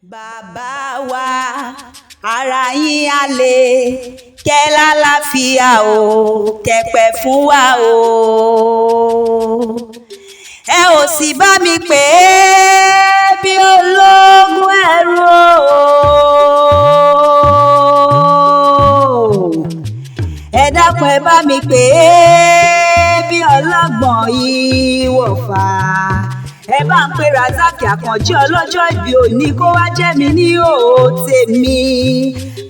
Bàbá wa, ara yín á lè kẹ́ lálàáfíà o, kẹ́pẹ́ fún wa o. Ẹ ò sì bá mi pè é bí ológun ẹrú o. Ẹ dákun, ẹ bá mi pè é bí ọlọ́gbọ̀n ìwọ̀fà. Ẹ bá ń pe Razak Àkànjí ọlọ́jọ́ ìbí òní kó wá jẹ́ mi ní òó tèmi.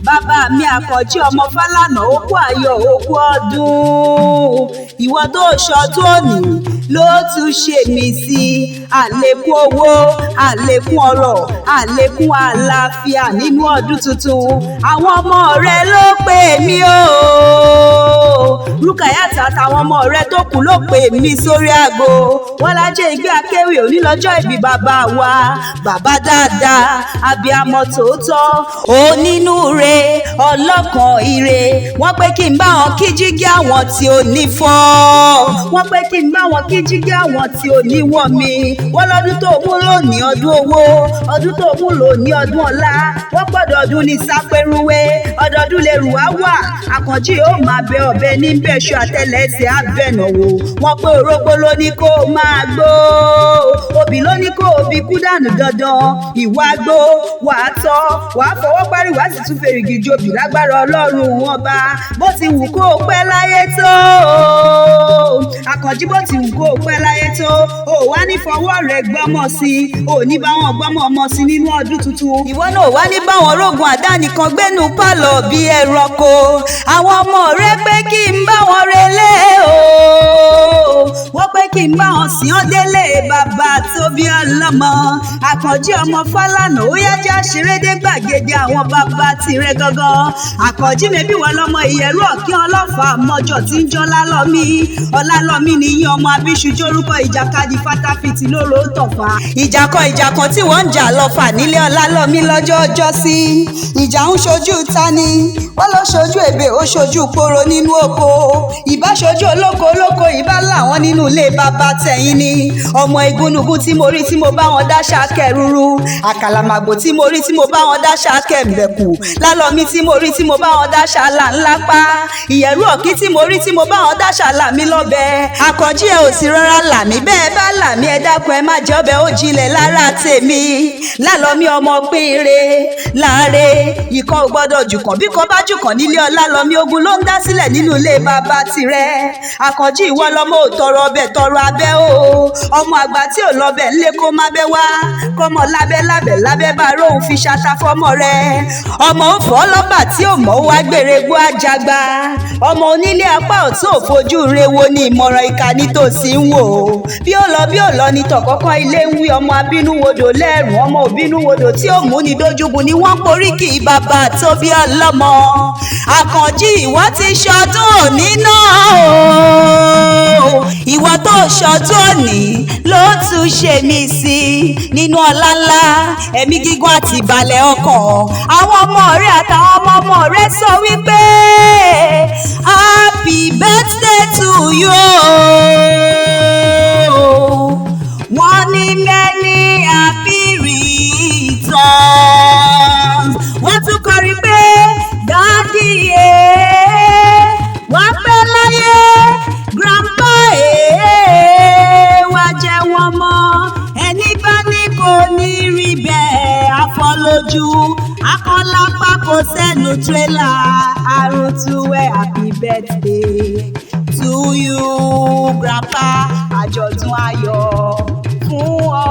Bàbá mi Àkànjí ọmọ Fálànà, ó kú ayọ̀, ó kú ọdún. Ìwọ tó ṣọdún òní ló tún ṣe mí sí àlékún owó, àlékún ọrọ̀, àlékún àlàáfíà nínú ọdún tuntun. Àwọn ọmọ rẹ ló pè mí o. Rukayat àtàwọn ọmọ rẹ tó kù ló pè mí sórí aago. Wọ́n lájẹ́ ìgbé akéwì òní lọ́jọ́ ìbí bàbá wa. Bàbá dáadáa, abiyamọ tòótọ́, onínúure, ọlọ́kàn ire. Wọ́n pé kí n bá wọn kí jígí àwọn tí ò ní fọ́. Wọ́n pé kí n bá wọn kí jígí àwọn tí ò ní wọ̀ mi. Wọ́n lọ́dún tó mú lónìí ọdún owó, ọdún tó mú lónìí ọdún ọlá. Wọ́n gbọ́dọ̀ ọdún ní sápẹ́rúwé, ọdọọdún lè rù wá wà. Àkànjí yóò máa bẹ ọ̀bẹ ní bẹ́ṣọ àtẹlẹsẹ̀ abẹnàwò. Wọ́n pé orógbó ló ní kó máa gbó, obì ló ní kó obì kú dànù dandan. Ìwà gbó, wàá tọ́, wàá fọwọ́ parí, wàá sì tún fèrègì jobì lágbára Ọlọ́run wọn bá. Bó ti wù kó o pẹ́ láyé tó, Àkànjí, bó ti wù kó o pẹ́ láyé tó, o wá ní fọwọ́ rẹ̀ gbọ́mọ sí i, o ní bá wọn gbọ́mọ ọmọ sí nínú ọdún tuntun. Ìwọ náà wá ní báwọn rógun àdánìkan gbénu pálọ̀ bí ẹranko. Àwọn ọmọ rẹ pé kí n bá wọn relé o. Wọ́n pé kí n bá wọn sìn ọ́ délé bàbá tó bí ọlọ́mọ. Àkànjí ọmọ Fálànà, ó yá já ṣeré dé gbàgede àwọn bàbá tirẹ̀ gangan. Àkànjí, mẹ́bí wọn lọ́mọ ìyẹ̀rú ọ̀kí ọlọ́fà mọ́jọ tí ń jọ́ lálọ́mí. Ọlálọ́mí ni yín, ọmọ abíṣu jórúkọ ìjàkadì fatafìtì lóró tọ̀fà. Ìjàkọ̀ ìjàkan tí wọ́n ń jà lọ́fà nílé Ọlálọ́mí lọ́jọ́ ọjọ́ sí. Ìjà ń ṣojú tani, wọ́n lọ ṣojú èbè, ó ṣojú poro nínú oko. Ìbá ṣojú olóko olóko, ìbá làwọn nínú ilé bàbá tẹ̀yìn ni. Ọmọ igúnnugún tí mo rí tí mo bá wọn dáṣà kẹruru. Àkàlàmàgbò tí mo rí tí mo bá wọn dáṣà kẹ̀m̀bẹ̀kù. Lálọ́mí tí mo rí tí mo bá wọn dáṣà là ńlá pa. Ìyẹ̀rú ọ̀kí tí mo rí tí mo bá wọn dáṣà là mí lọ́bẹ̀. Àkànjí, ẹ ò sì rọra là mí bẹ́ẹ̀ bá là mí, ẹ dákun, ẹ má jẹ́ ọbẹ̀ ó jinlẹ̀ lára tèmi. Lálọ́mí ọmọ pínre láre, ìkan ò gbọ́dọ̀ jùkàn, bí kan bá jùkàn nílé Ọlálọ́mí, ogun ló ń dá sílẹ̀ nínú ilé bàbá tirẹ̀. Àkànjí, ìwọ lọmọ ò tọrọ ọbẹ̀ tọrọ abẹ́ o. Ọmọ àgbà tí ò lọbẹ̀ ńlé kó má bẹ́ wá. Kọ́mọ lábẹ́ lábẹ́ lábẹ́ bá róhùn fi ṣaṣa fọ́mọ rẹ̀. Ọmọ ò fọ́ lọ́bà tí ò mọ̀ wá gbèrègbó àjàgbá. Ọmọ onílé apá ọ̀tún ò fojú re wo ni ìmọ̀ràn ìka nítòsí ń wò. Bí ó lọ bí ó lọ ní tọ̀kọ́kọ́ ilé ń wí. Ọmọ abínú wodò lẹ́rùn, ọmọ òbínú wodò tí ò mú ni dójúgun ni wọ́n porí kì í bàbá tó bí ọlọ́mọ. Àkànjí, ìwọ ti ṣọdún òní náà o. Ìwọ tó ṣọdún òní ló tún ṣe mí sí nínú ọlá ńlá, ẹ̀mí gígùn àti ìbàlẹ̀ ọkàn. Àwọn ọmọ rẹ àtàwọn ọmọ ọmọ rẹ sọ wípé happy birthday to you. Wọ́n ní many happy returns. Wọ́n tún kọrin pé daddy ẹ̀ wá pẹ́ láyé, grandpa ẹ̀ wá jẹ́ wọn mọ́. Ẹni bá ní kò ní rí bẹ́ẹ̀, àfọlójú akọ́lápá kò sẹ́nu tírélà àrùn túwẹ̀. Happy birthday to you, grandpa. Àjọ̀dún ayọ̀ fún ọ.